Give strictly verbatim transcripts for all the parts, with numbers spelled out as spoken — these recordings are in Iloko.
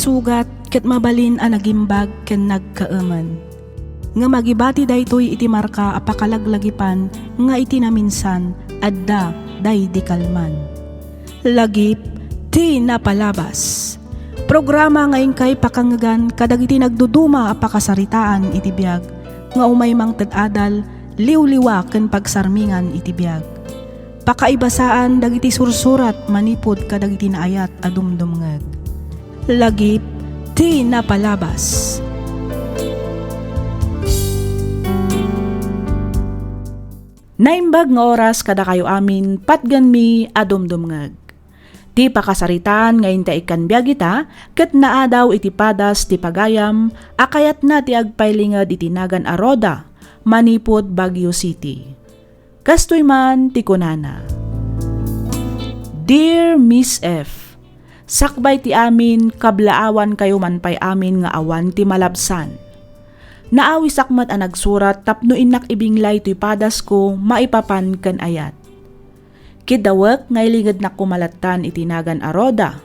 sugat ket mabalin a nagimbag ken nagkaemen. Ngem agibati daytoy iti marka a pakalaglagipan nga iti naminsan adda daydi kalman. Lagip ti napalabas. Programa nga inkay pakangngegan kadagiti nagduduma a pakasaritaan iti biag nga umay mangted adal, liwliwa ken pagsarmingan iti biag. Pakaibasaan dagiti sursurat manipud kadagiti naayat a dumdumngeg. Lagip ti napalabas. Naimbag nga oras kadakayo amin, patgenmi a dumdumngeg. Ti pakasaritaan nga inta ikkan biag ita, ket naadaw iti padas ti pagayam a kayatna ti agpailinged iti nagan a Rhoda manipud Baguio City. Kastoy man ti kunana, "Dear Miss F, sakbay ti amin, kablaawankayo man pay amin nga awan ti malabsan. Naawisak met a nagsurat tapno innak ibinglay toy padasko maipapan ken ayat. Kidawek nga ilingednak koma lattan iti nagan a Rhoda.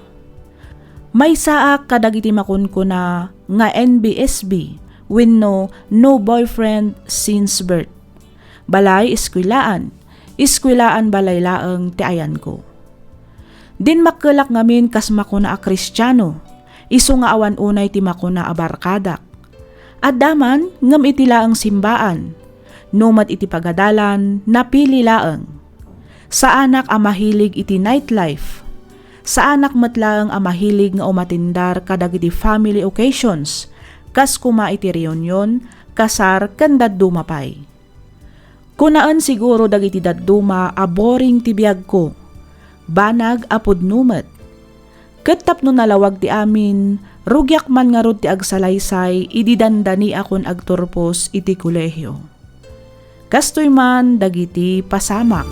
Maysaak kadagiti makunkuna nga N B S B wenno no boyfriend since birth. Balay, eskwelaan. Eskwelaan, balay laeng ti ayanko. Dimmakkelak ngamin kas makuna a Kristiano, isu nga awan unay ti makuna a barkadak. Adda man, ngem iti laeng simbaan, no met iti pagadalan, napili laeng. Saanak a mahilig iti nightlife. Saanak met laeng a mahilig nga umatindar kadagiti family occasions, kas koma iti reunion, kasar, ken dadduma pay. Kunaen siguro dagiti dadduma a boring ti biagko, banag a pudno met. Ket tapno nalawag ti amin, rugiak man ngarud ti agsalaysay idi dandaniakon agturpos iti kolehio." Kastoy man dagiti pasamak.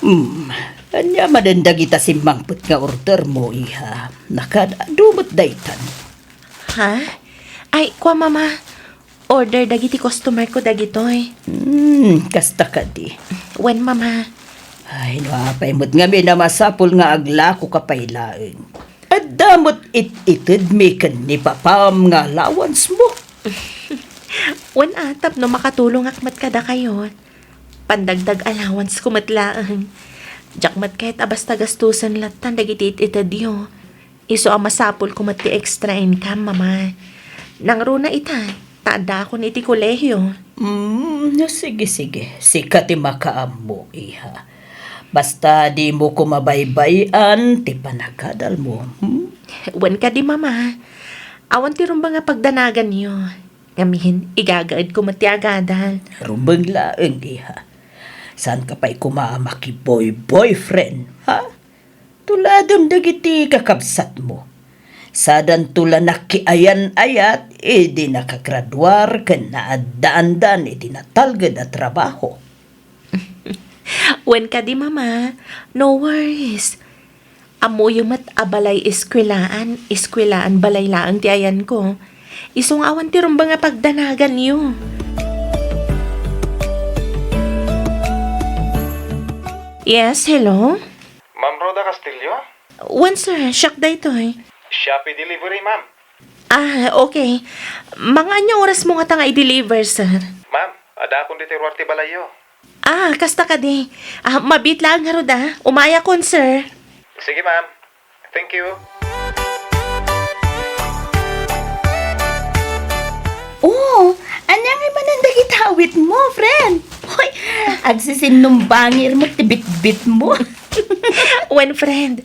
Hmm, ania manen dagita simmangpet nga order mo, iha? Nakaad-adu met daytan. Ha? Ay, kua, Mama. Order dagiti customer ko dagitoy. Hmm, kasta kadi. Wen, Mama. Ay, no apay met ngamin a masapul nga aglakoka pay laeng. Adda met it-itedmi ken ni Papam nga allowance mo. Wen, a, tapno makatulongak met kadakayo. Pandagdag allowance ko met laeng. Diak met ket a basta gastusen lattan dagiti it-itedyo. Isu a masapul ko met ti extra income, Mama. Nangruna ita, ta addaakon iti kolehio. Mm, sige, sige. Sika ti makaammo, iha. Basta dimo ko mabaybay-an ti panagadalmo, hmm? Wen kadi, Mama. Awan ti rumbeng a pagdanaganyo. Ngamin, igagaedko met ti agadal. Rumbeng laeng, iha. Saanka pay koma a makiboy-boyfriend, ha? Tuladem dagiti kakabsatmo. Sadanto la nakiayan-ayat idi nakagraduar ken naaddaandan iti natalged a trabaho. Wen kadi, Mama, no worries. Ammoyo met a balay eskwelaan, eskwelaan balay laeng ti ayanko. Isu nga awan ti rumbeng a pagdanaganyo. Yes, hello? Ma'am Rhoda Castillo? Wen, sir, siak daytoy. Shopee delivery, ma'am. Ah, okay. Mga ania oras mo ngata nga i-deliver, sir? Ma'am, addaakon ditoy ruar ti balayyo. Ah, kasta kadi. Ah, mabiit laeng ngarud, ah. Umayakon, sir. Sige, ma'am. Thank you. Oh, ania ngay manen dagiti awit mo, friend? Hoy, agsisinnumbangi met ti bitbit mo. Wen, friend,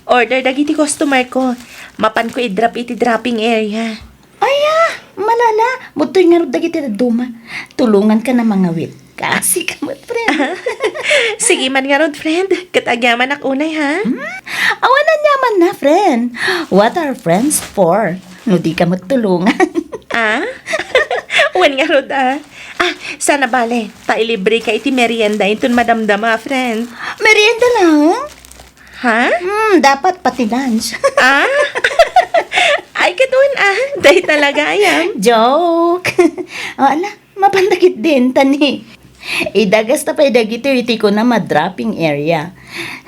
order dagiti customer ko. Mapanko i-drop iti dropping area. Aya, malala, mudtoy ngarud dagiti dadduma. Tulonganka a mangawit. Kaasi ka met, friend. Sige man ngarud, friend. Ket agyamanak unay, ha? Hmm? Awan aniamanna, friend. What are friends for? No di ka met tulongan. Ah? Wen ngarud, ah. Ah, sana bale, ta ilibre ka iti merienda inton madamdama, friend. Merienda lang? Ha? Hmm, dapat pati lunch. Ah? Ay, kadun, ah. Dayta la gayam. Joke. O, ala, mapan dagiti enta ni. Idagas ta pay dagitoy iti kunam a dropping area.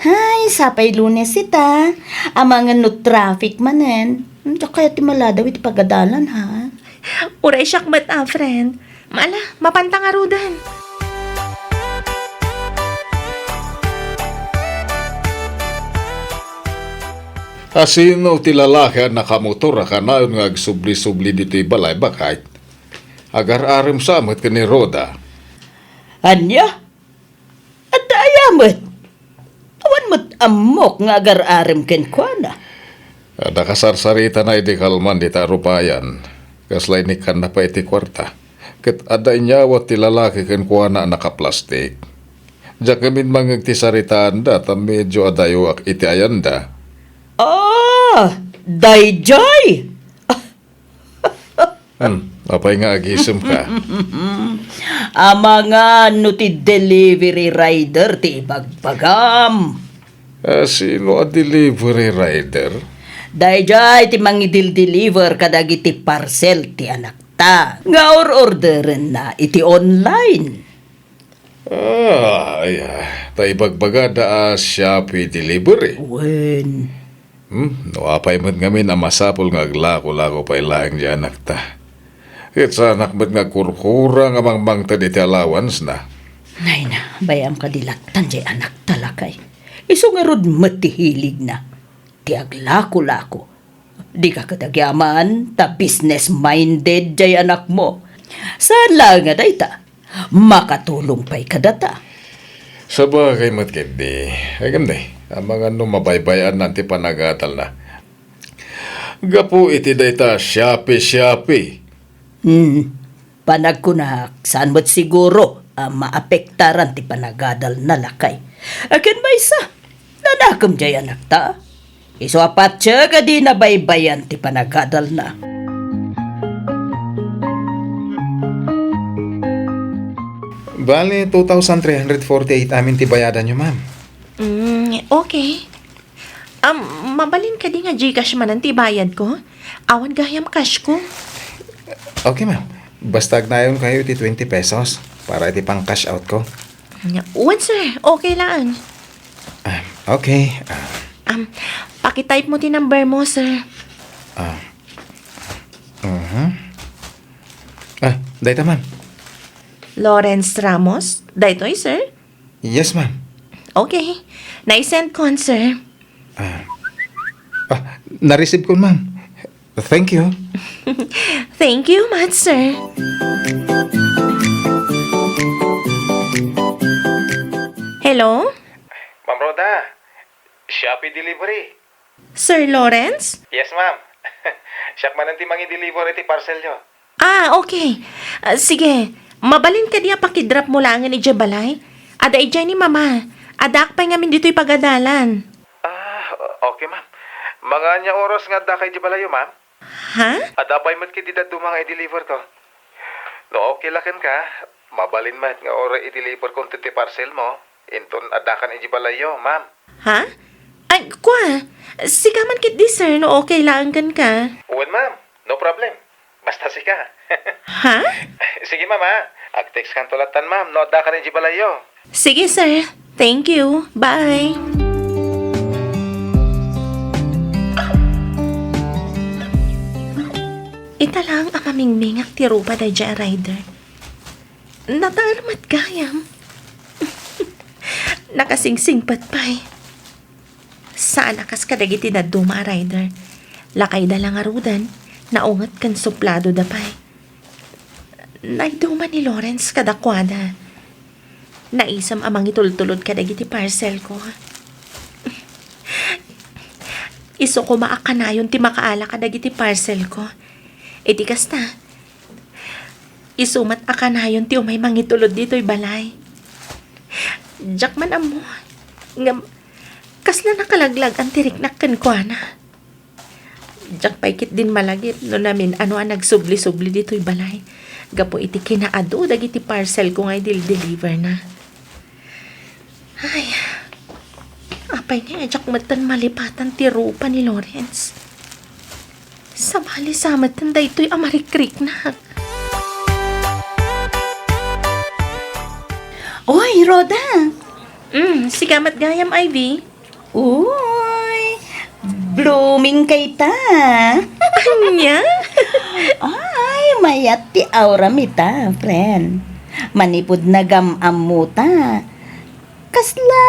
Hay, sapay Lunes ita. Amangan no traffic manen. Hmm, diak kayat ti maladaw iti pagadalan, ha? Uray siak met, a, friend. Ala, mapanta ngaruden. Asino ti lalaki a nakamotor a kanayon nga agsubli-subli ditoy balay, baket? Agar-arem sa met ken ni Rhoda. Ania? Adda aya met? Awan met ammok nga agar-arem kenkuana. Adda kasarsaritana idi kalman dita rupayan. Kasla inikkanna pay iti kuarta. Ket adda inyawat ti lalaki kenkuana a nakaplastik. Diak ngamin mangngeg ti saritaanda ta medio adayoak iti ayanda. Ah, daydiay! Hmm, apay nga agisemka? Amangan no ti delivery rider ti ibagbagam. Ah, sino a delivery rider? Daydiay ti mangidildeliver kadagiti parcel ti anakta nga or-orderenna iti online. Ah, ay, ah, ta ibagbagada a Shopee delivery. Wen. Hmm, no apay met ngamin a masapul nga aglako-lako pay laeng diay anakta. Ket saanak met nga agkurkura nga mangmangted iti allowance-na. Nay na, bay-am kadi lattan diay anakta, lakay. Isu ngarud met ti hiligna. Ti aglako-lako. Dika ket agyaman ta business-minded diay anakmo. Saan laeng a dayta, makatulong pay kadata. Sabagay met ketdi. Ay, ngem di, amangan no mabaybay-anna ti panagadalna. Gapu iti dayta Shopee, Shopee. Hmm. Panagkunak, saan met siguro a maapektaran ti panagadalna, lakay. A ken maysa, nanakem diay anakta. Isu a patse a di nabaybayan ti panagadalna. Bale, two thousand three hundred forty-eight amin ti bayadanyo, ma'am. Mm, okay. Um, mabalin kadi nga Gcash manen ti bayad ko? Awan gayam cash ko. Okay, ma'am. Basta agnayon kayo iti twenty pesos para iti pang-cash out ko. Wen, sir. Okay lang. Ah, okay. Ah, Um, pakitype mo ti number mo, sir. Ah. Mhm. Ah, dayta, ma'am. Lawrence Ramos? Daytoy, sir? Yes, ma'am. Okay. Naisend ko, sir. Ah. Ah, na-receive ko, ma'am. Thank you. Thank you much, sir. Hello? Ma'am Rhoda, Shopee delivery. Sir Lawrence? Yes, ma'am. Siak manen ti mangi-deliver iti parcelyo. Ah, okay. Ah, sige. Mabalin kadi a pakidrop mo laengen idiay balay? Adda idiay ni Mama. Addaak pay ngamin ditoy pagadalan. Ah, okay, ma'am. Mga ania oras nga addaka idiay balayyo, ma'am? Ha? Adda pay met ketdi dadduma nga i-deliver ko. No okay la kenka, mabalin met nga uray i-deliver ko ti parcelmo, inton addakan idiay balayyo, ma'am. Ha? Ay, kua, sika man ketdi, sir, no okay laeng kenka. Wen, ma'am. No problem. Basta sika. Ha? Sige, ma'am, ha? Ag-text kanto lattan, ma'am, no addakan idiay balayyo. Sige, sir. Thank you. Bye. Ita lang a mamingmingak ti rupa daydiay a rider. Nataer met gayam. Nakasingsingpet pay. Saan a kas kadagiti dadduma a rider. Lakayda la ngaruden, naunget ken supladoda pay. Naiduma ni Lawrence kadakuada. Naisem a mangitultulod kadagiti parcelko. Isu koma a kanayon ti makaala kadagiti parcelko. Iti kasta, isu met a kanayon ti umay mangitulod ditoy balay. Diak man ammo. Ngem, kasla nakalaglag-an ti riknak kenkuana. Diak pay ketdin malagip no namin-ano a nagsubli-subli ditoy balay gapu iti kinaadu dagiti parcelko nga idil-deliverna. Ay, apay nga diak metten malipatan ti rupa ni Lawrence? Sabali sa metten daytoy a marikriknak. Oy, Rhoda! Mm, sika met gayam, Ivy. Uy, blooming kayta. Ania? Ay, mayat ti auram ita, friend. Manipud nagam-ammuta. Kasla,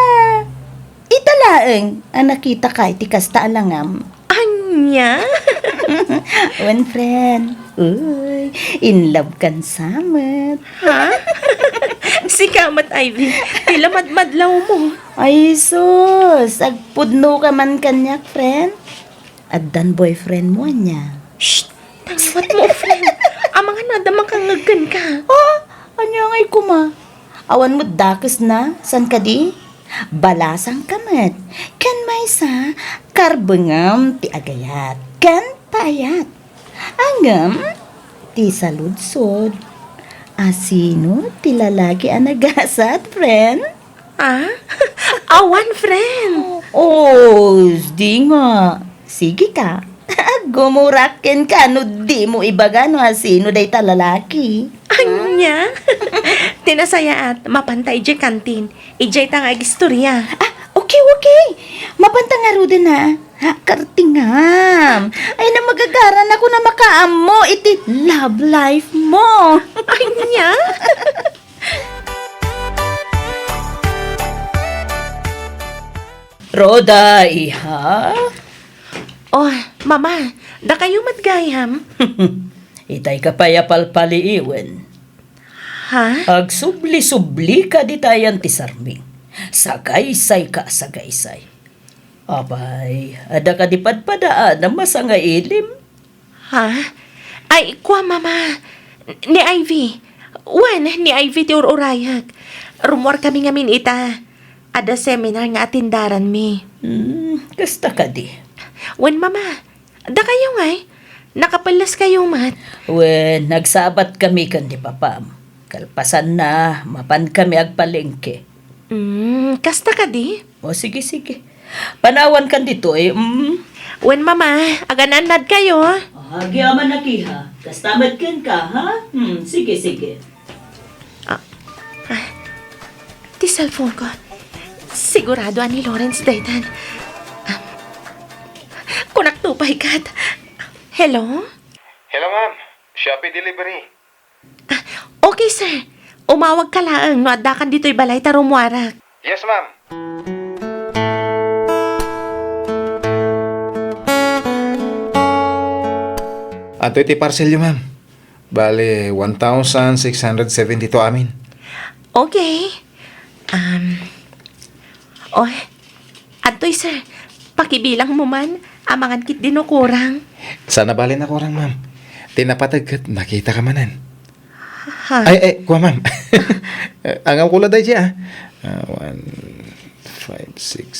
ita laeng a nakitaka iti kasta a langam. Ania? Wen, friend. Uy, in love kan sa met. Ha? Sika met, Ivy. Ti la madmadlawmo. Ay, sus. Agpudnoka man kaniak, friend. Addan boyfriend mo, ania? Shh! Tangiwat mo, friend. Amangan no adda makangngeg kenka. Oh, ania ngay koma? Awan met dakesna, saan kadi? Balasang ka met. Ken maysa, karbengam ti agayat. Ken paayat. Ngem, ti saludsod, asino ti lalaki a nagasat, friend? Ah? Awan, friend. Oh, di nga. Sige ka. Gumurak kenka no di mo ibaga no asino dayta lalaki. Ania? Ti nasayaat, mapanta idiay kantin. Idiay ta nga agistorya. Ah, okay, okay. Mapanta ngaruden, ha? Kartingam. Ay, namagagaran ako na makaammo iti love life mo. Ania? Rhoda, iha? Oh, Mama, dakayo met gayam? Itay ka pay a palpaliiwen. Ha? Agsubli-subli ka ditayan ti sarming. Sagaysay ka, sagaysay. Apay, adda kadi padpadaanam a sangailim? Ha? Ay, kua, Mama. Ni Ivy. Wen, ni Ivy ti ur-urayek. Rummuar kami ngamin ita. Adda seminar nga atendaranmi. Hmm, kasta kadi. Wen, Mama. Dakayo ngay. Nakapelles kayo met. Wen, nagsabat kami ken ni Papam. Kalpasanna, mapan kami agpalengke. Hmm, kasta kadi? O, sige, sige. Panawan kan ditoy, mm. Wen, Mama, agan-annad kayo. Agyamanak, iha. Kasta met kenka, ha? Hmm, sige, sige. Ah, ah, ti cellphone ko. Sigurado a ni Lawrence daytan. Ah, kunak to pay ket. Hello? Hello, ma'am. Shopee delivery. Ah, okay, sir. Umawag ka laeng no addakan ditoy balay ta rummuarak. Yes, ma'am. Adtoy ti parcelyo, ma'am. Bale, one thousand six hundred seventy-two amin. Okay. Um, oh, Adtoy, sir. Pakibilangmo man, amangan ketdi no kurang. Saan a bale a kurang, ma'am. Ti napateg ket nakitaka manen. Ha? Ay, ay, kua, ma'am. Angam kula daydi, ah. Ah, one, five, six,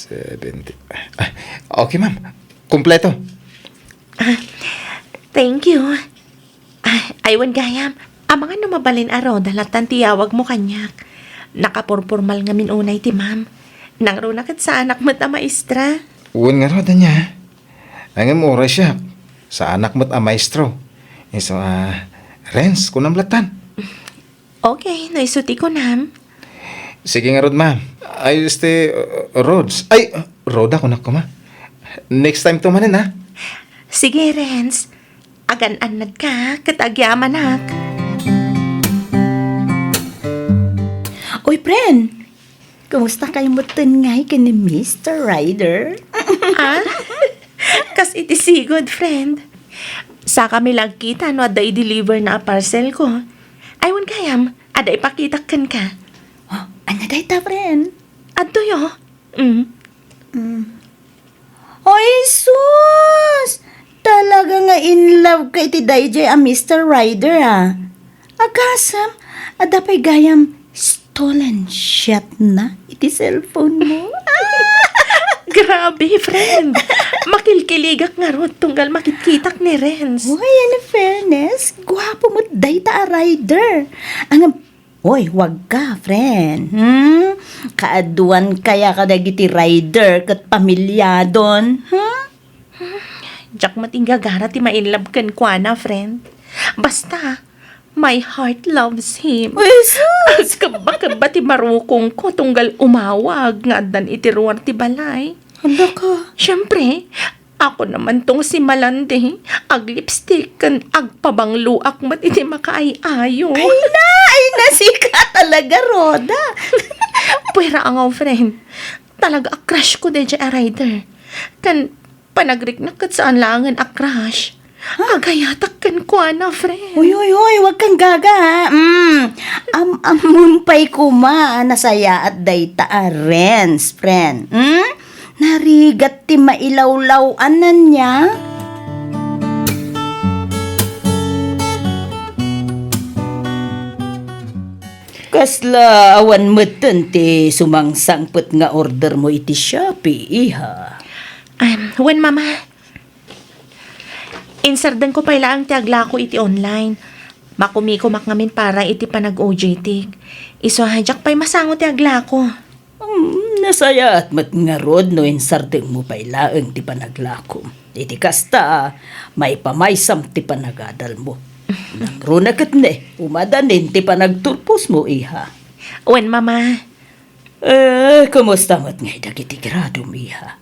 seven, ah, okay, ma'am. Kompleto. Ah, thank you. Ay, ay, wen gayam, amangan no mabalin a Rhoda lattan ti yawagmo kaniak. Nakapurpormal ngamin unay ti ma'am. Nangruna ket saanak met a maestra. Wen ngarud, ania? Ngem uray siak, saanak met a maestro. Isu a, Renz, kunam lattan. Okay, no isu ti kunam. Sige ngarud, ma'am. Ay, este, uh, Rods. Ay, uh, Rhoda, kunak koma. Next time to manen, ha? Sige, Renz. Agan-annad ka, ket agyamanak. Uy, friend! Kumusta kayo metten ngay ken ni Mister Ryder? Ah? Kas iti sigud, friend. Sakami la agkita no adda i-deliver na a parcel ko. Ay, wen gayam, adda ipakitak kenka. Oh, ania dayta, friend? Adtoy, oh. Mm. Mm. Ay, sus! Talaga nga in love ka iti daydiay a Mister Ryder, ah. Agasem, adda pay gayam stolen shot na iti cellphone mo. Grabe, friend. Makilkiligak ngarud tunggal makitkitak ni Renz. Uy, in fairness, guapo met dayta a Ryder. Ang Oy, wag ka, friend. Hmm? Kaaduan kaya kadagiti Ryder ket pamilyadon? Hmm? Diak met inggagara ti ma-in love kenkuana, friend. Basta, my heart loves him. Ay, sus! Agkebba-kebba barukongko tunggal umawag nga addan iti ruar ti balay. Hala ka. Siyempre, ako naman tong si Malandi, aglipstick ken agpabangloak met iti makaay-ayo. Ay na, ay na, sika talaga, Rhoda. Puwera nga, friend. Talaga a crush ko daydiay a rider. Ken panagriknak ket saan laengen a crush. Agayatak kenkuana, friend. Uy, uy, uy, wag kang gaga, ha? Mm. Am-ammon pay koma a nasayaat dayta a Renz, friend. Hmm? Narigat ti mailawlaw-an ania? Kasla awan metten ti sumangsangpet nga order mo iti Shopee, iha? Em, wen, Mama. Insardengko pay laeng ti aglako iti online. Makumikomak ngamin para iti panag-O J T. Isu a diak pay masango ti aglako. Hmm, nasayaat met ngarud no insardengmo pay laeng ti panaglakom. Iti kasta, maipamaysam ti panagadalmo. Nangruna ket ne, umadanin ti panagturposmo, iha. Wen, Mama. Eh, kumusta met ngay dagiti gradom, iha?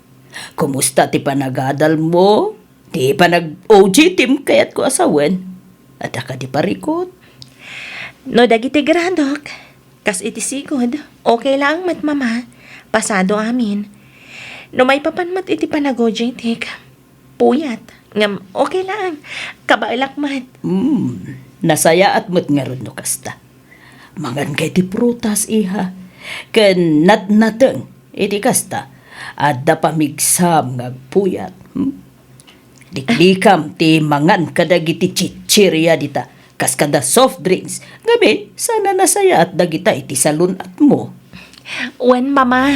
Kumusta ti panagadalmo? Ti panag-O J T-m kayatko a sawen? Adda kadi parikut? No dagiti gradok, kas iti sigud, okay laeng met, Mama. Pasado amin. No maipapan met iti panag-O J T-k, puyat. Ngem okay laeng. Kabaelak met. Hmm, nasayaat met ngarud no kasta. Mangan kay ti prutas, iha, ken natnateng. Iti kasta, adda pamigsam nga agpuyat. Hmm? Liklikam ti mangan kadagiti chichirya dita, kas kada soft drinks. Ngamin, saan a nasayaat dagita iti salun-atmo. Wen, Mama.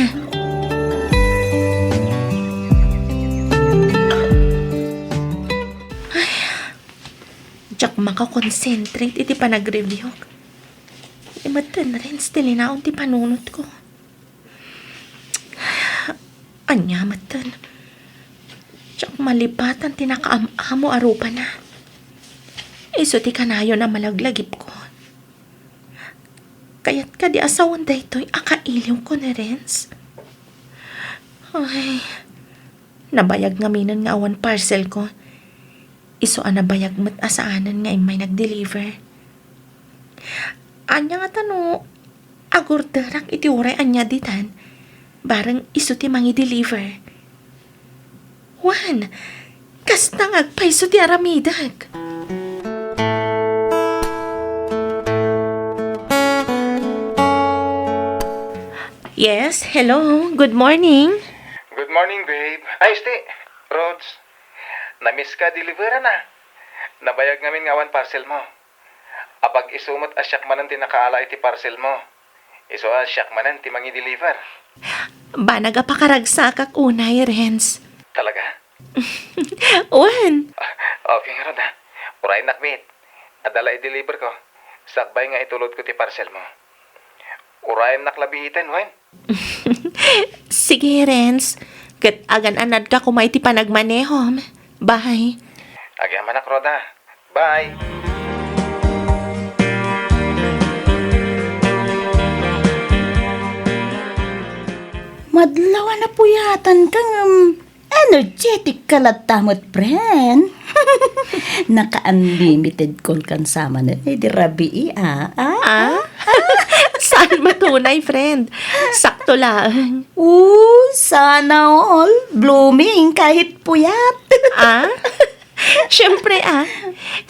Ay, diak makakonsentrate iti panagreviewk. Imetten, Renz, ti linaon ti panunotko. Ania metten? Diak malipatan ti nakaam-amo a rupana. Isu ti kanayon a malaglagipko. Kayat kadi a sawen daytoy a kailiwko ni Renz? Ay, nabayag ngaminen nga awan parcelko. Isu a nabayag met a saanen nga immay nag-deliver. Ania ngata no agorderak iti uray ania ditan, bareng isu ti mangi-deliver? Wen, kasta nga agpayso ti aramidek. Yes, hello. Good morning. Good morning, babe. Ay, sti, Rods. Namiss ka, deliveran na. Nabayag ngamin nga awan parcel mo. Apag-isu met a siak manen ti nakaala iti parcel mo. Isu a siak manen ti mangi-deliver. Banag a pakaragsakak unay, Renz. Talaga? Wen. Ah, okay ngarud, ha. Urayennak met. Adda la i-deliver ko. Sakbay nga itulodko ti parcel mo. Urayennak la biiten, wen? Sige, Renz. Ket agan-anadka koma iti panagmanehom. Bye. Agyamanak, Roda. Bye. Madlaw a napuyatanka ngem energetic ka latta met, friend. Naka-unlimited call kan sa manen, eh, di rabii, ah. Ah? Ah? Saan matunay, friend? Sakto laeng. Oh, sana all. Blooming kahit puyat. Ah? Siyempre, ah.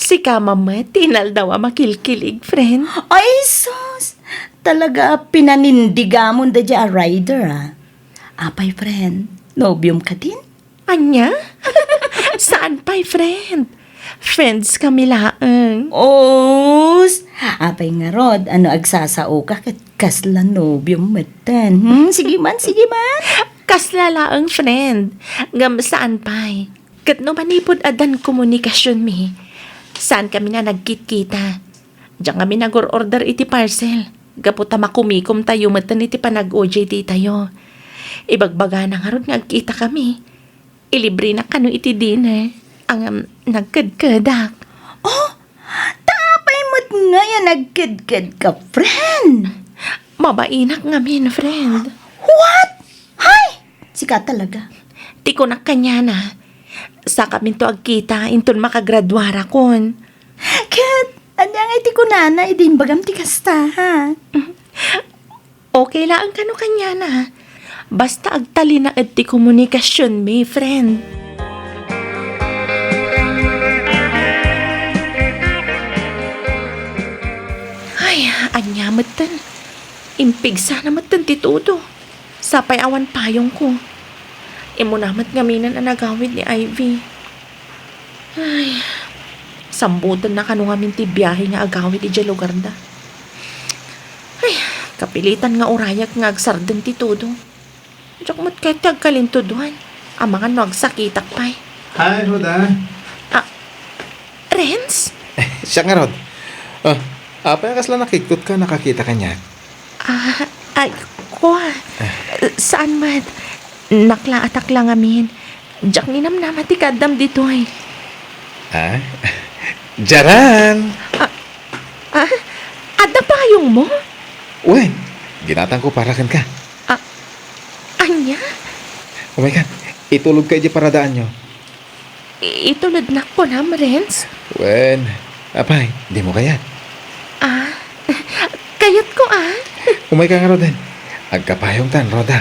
Sika met ti inaldaw a makilkilig, friend. Ay, sus! Talaga, pinanindigamon da dia a rider, ah. Apay, friend? Nobiom kadin? Ania? Saan pay, friend? Friends kami laeng. Os! Apay ngarud, ano agsasaoka ket kasla nobiom metten? Hmm, sige man, sige man. Kasla laeng, friend. Ngem saan pay. Ket no manipud addan komunikasionmi, saan kami nga nagkitkita. Diak ngamin nagor-order iti parcel, gapu ta makumikomtayo metten iti panag-O J T tayo. Ibagbagana ngarud nga agkitakami. Ilibrenak kano iti dinner. Ngem nagkedkedak. Oh, ta apay met ngay a nagkedkedka, friend? Mabainak ngamin, friend. What? Hay! Sika talaga. Ti kunak kaniana, sakaminto agkita inton makagraduarakon. Ket, ania ngay ti kunana idi imbagam ti kasta, ha? Okay laeng kano kaniana. Basta agtalinaed ti komunikasionmi, friend. Ay, ania metten? Impigsana metten ti todo. Sapay awan payongko. Immuna met ngaminen a nagawid ni Ivy. Ay, sambutenna kano ngamin ti biahe nga agawid idiay lugarda. Ay, kapilitan nga urayak nga agsardeng ti todo. Diak met kayat ti agkalintudoan. Amangan no agsakitak pay. Hi, Rhoda. Ah, Renz? Siak ngarud. Ah, apay a kasla nakiktot ka, nakakita kaniak? Ah, ay, kua. Saan met. Naklaatak la ngamin. Diak ninamnama ti kaaddam ditoy. Ah? Diaran! Ah, ah? Adda payongmo? Wen, ginatangko para kenka. Ah, ania? Umay ka, itulodka idiay paradaanyo. I-, itulodnak kunam, Renz? Wen, apay, dimo kayat? Ah, kayatko, ah. Umay ka ngaruden. Agkapayongtan, Rhoda.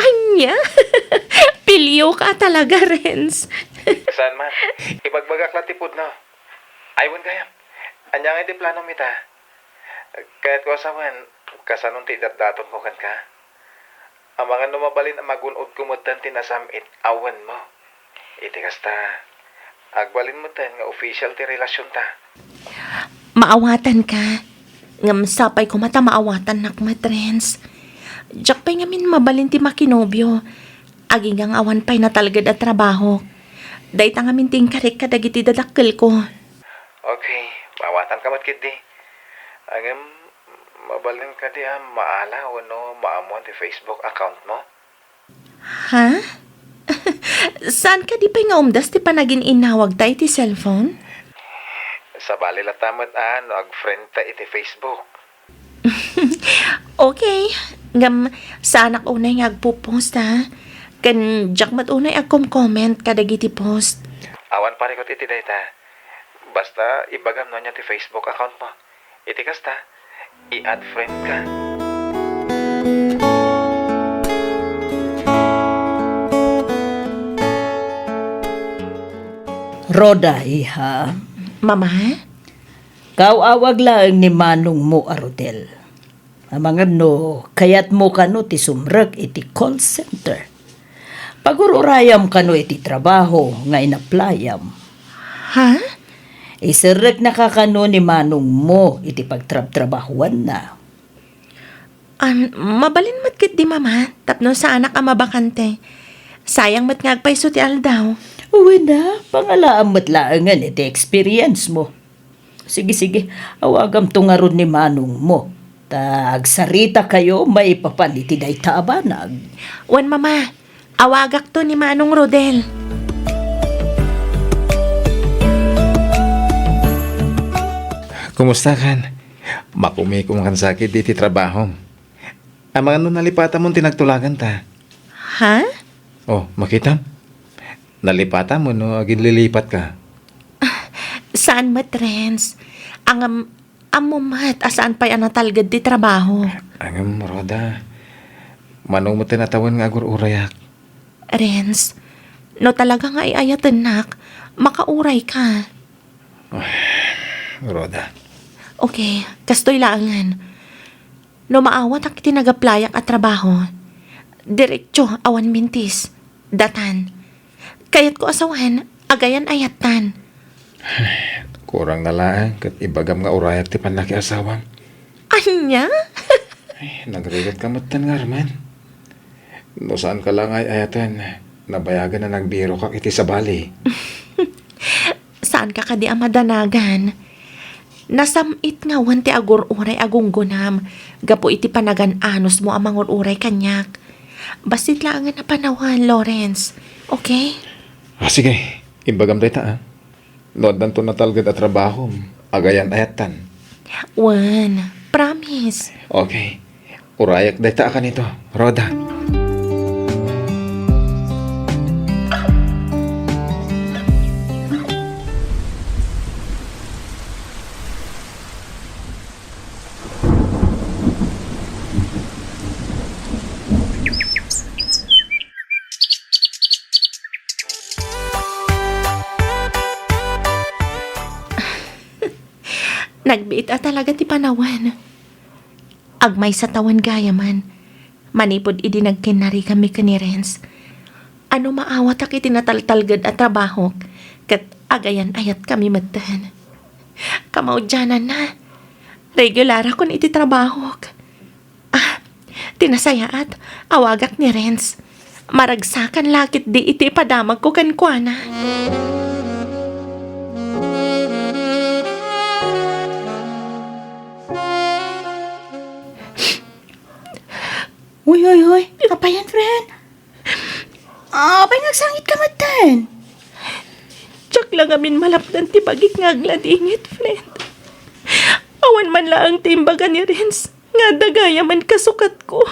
Ania? Pilioka talaga, Renz. Saan man? Ibagbagak la ti pudno. Ay, wen gayam. Ania ngay ti planom ita? Kayatko a sawen, kasanon ti idatdatonko kenka. Amangan no mabalin a magun-odko metten ti nasam-it a wenmo. Iti kasta, agbalin metten nga official ti relasionta. Maawatanka. Ngem sapay koma ta maawatannak met, Renz. Diak pay ngamin mabalin ti makinobio. Agingga nga awan pay natalged a trabaho. Dayta ngamin ti inkarik kadagiti dadakkelko. Okay, maawatanka met ketdi. Ngem, mabalin kadi a maala wenno maammoan ti Facebook account mo? Ha? Saan kadi pay nga umdas ti panagin-inawagta iti cellphone? Sabali latta met a no ag-friendta iti Facebook. Okay. Ngem, saanak unay nga agpo-post, ha? Ken diak met unay agkom-comment kadagiti post. Awan parikut iti dayta. Basta ibagam no ania ti Facebook account mo. Iti kasta, i-add friend ka. Rhoda, iha. Mama? Kaaw-awag laeng ni manongmo a Rodel. Amangan no kayatmo kano ti sumrek iti call center. Pagur-urayam kano iti trabaho nga inaplayam. Ha? Iserreknaka kano ni manongmo iti pagtrabtrabahuanna. Am, mabalin met ketdi, Mama, tapno saanak a mabakante. Sayang met nga agpayso ti aldaw. Wen a, pangalaam met laengen iti experience mo. Sige, sige, awagamto ngarud ni manongmo. Ta agsaritakayo maipapan iti dayta a banag. Wen, Mama, awagakto ni Manong Rodel. Kumusta kan? Makumikom kan sakit iti trabahom. Amangan no nalipatamon ti nagtulaganta. Ha? Oh, makitam? Nalipatam wenno aginlilipat ka? Saan met, Renz. Ngem, ammo met a saan pay a natalged ti trabaho. Ngem, Rhoda, mano met ti natawen nga agur-urayak? Renz, no talaga nga ay-ayatennak, makauray ka. Ay, Rhoda. Okay, kastoy laengen. No maawatak iti nagaplayak a trabaho, diretso awan mintis, datan. Kayatko a sawen, agayan-ayattan. Kurang na laeng ket ibagam nga urayak ti pannakiasawam. Ania? Ay, nagrigat ka metten ngarman. No saan ka la nga ay-ayaten, nabayagen a nagbirokak iti sabali. Saan ka kadi a madanagan? Nasam-it ngawen ti agur-uray a gunggonam gapu iti panagan-anusmo a mangur-uray kaniak. Bassit laengen a panawen, Lawrence. Okay? Ah, sige. Imbagam dayta, ah. No addanto natalged a trabahom, agayan-ayattan. Wen, promise. Okay. Urayak dayta a kanito, Rhoda. Nagbiit a talaga ti panawen. Agmaysa tawen gayamen, manipud idi nagkinnarigami ken ni Renz. Ano maawatak iti nataltalged a trabahok, ket agayan-ayatkami metten. Kamaudiananna, regularakon iti trabahok. Ah, ti nasayaat, awagak ni Renz. Maragsakan la ketdi iti ipadamagko kenkuana. Uy, uy, uy. Apay, friend? Apay nga agsangitka metten? Diak la ngamin malapdan ti bagik nga agladingit, friend. Awan man laeng ti imbaga ni Renz nga adda gayamen kasukatko.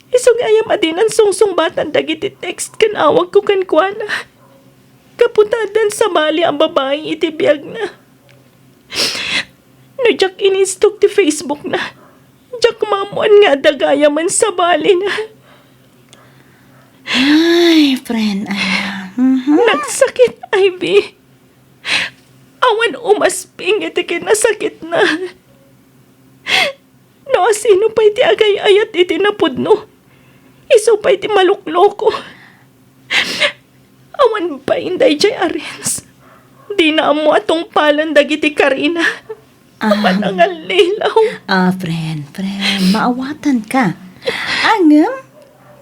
Isu gayam a dinan sungsungbatan dagiti text ken awagko kenkuana. Gapu ta addan sabali a babai iti biagna. No diak inistok ti Facebookna, diak maammoan nga adda gayamen sabalina. Ay, friend, Anna. Mhm. Nagsakit, Ivy. Awan umasping iti kinasakitna. No asino pay ti agay-ayat iti napudno, isu pay ti malukloko. Awan bain daydiay a Renz. Dina ammo a tungpalen dagiti karina. Ah. Apan angallilaw. Ah, friend, friend, maawatanka. Ngem,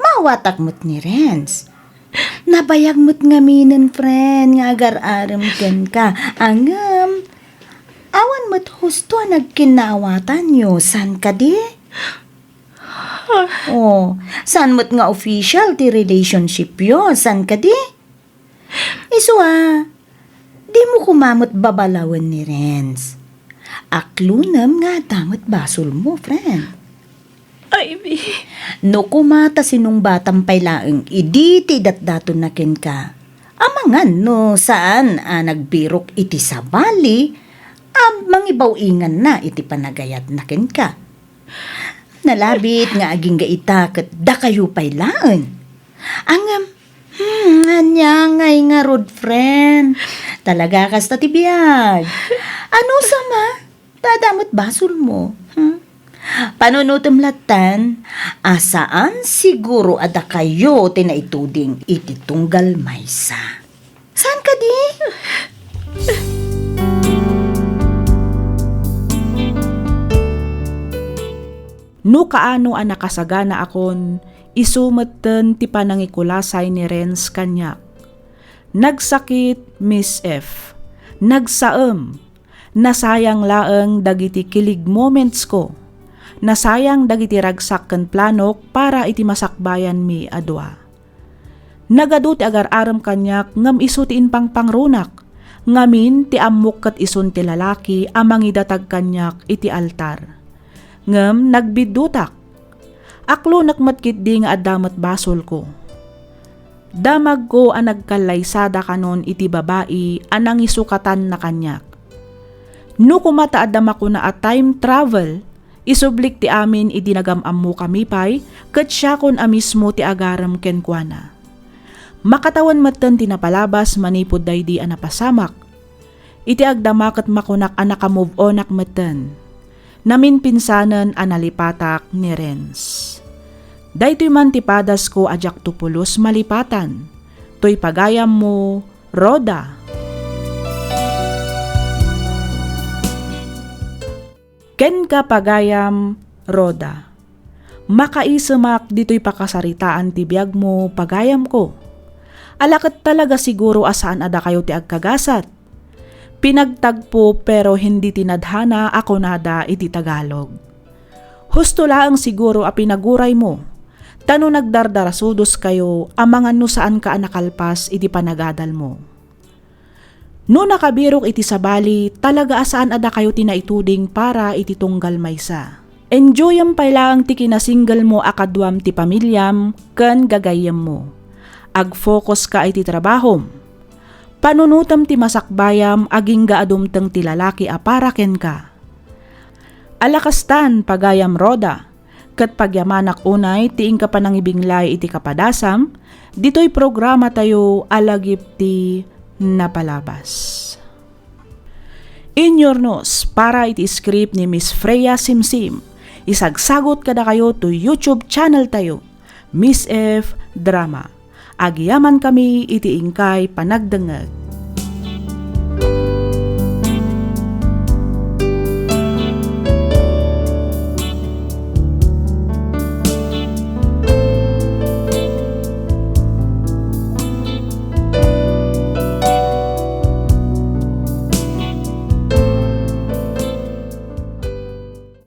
maawatak met ni Renz. Nabayag met ngaminen, friend, nga agar-arem kenka. Ngem, awan met husto a nagkinnaawatanyo, saan kadi? Oh, saan met nga official ti relationshipyo, saan kadi? Isu a, dimo koma met babalawen ni Renz. Aklonem nga adda met basolmo, friend. Ivy. No koma ta sinungbatam pay laeng idi ti idatdatonna kenka, amangan no saan a nagbirok iti sabali a mangibaw-inganna iti panagayatna kenka. Nalabit nga agingga ita ket dakayo pay laeng. Ngem, hmm, ania ngay ngarud, friend? Talaga kasta ti biag. Ano sama? Ta adda met basolmo. Hmm? Panunotem lattan a saan siguro a dakayo ti naituding iti tunggal maysa. Saan kadi? No kaano a nakasaganaakon, isu metten ti panangikulasay ni Renz kaniak. Nagsakit, Miss F. Nagsaem. Nasayang laeng dagiti kilig momentsko. Nasayang dagiti ragsak ken planok para iti masakbayanmi a dua. Nagadu ti agar-arem kaniak ngem isu ti impangpangrunak. Ngamin ti ammok ket isun ti lalaki a mangidatag kaniak iti altar. Ngem nagbiddutak. Aklonek met ketdi nga adda met basolko. Damagko a nagkallaysada kanon iti babai a nangisukatanna kaniak. No koma ta adda makuna a time travel, isublik ti amin idi nagam-ammokami pay, ket siakon a mismo ti agarem kenkuana. Makatawen metten ti napalabas manipud daydi a napasamak. Iti agdama ket makunak a naka-move onak metten. Naminpinsanen a nalipatak ni Renz. Daytoy man ti padasko a diakto pulos malipatan. Toy pagayammo, Rhoda. Kenka pagayam, Rhoda. Makaisemak ditoy pakasaritaan ti biagmo, pagayamko. Ala ket talaga siguro a saan a dakayo ti agkagasat. Pinagtagpo pero hindi tinadhana a kunada iti Tagalog. Husto laeng siguro a pinaguraymo, ta no nagdardarasudoskayo, amangan no saanka a nakalpas iti panagadalmo. No nakabirok iti sabali, talaga a saan a dakayo ti naituding para iti tunggal maysa. Enjoyem pay laeng ti kinasinggelmo a kaduam ti pamiliam ken gagayyemmo. Ag-focus ka iti trabahom. Panunotem ti masakbayam agingga a dumteng ti lalaki a para kenka. Ala kastan, pagayam Rhoda, ket pagyamanak unay ti inka panangibinglay iti kapadasam, ditoy programa tayo a lagip ti napalabas. Inurnos para iti script ni Miss Freya Simsim, isagsagot kadakayo to YouTube channel tayo, Miss F Drama. Agyaman kami iti inkay panagdengngeg.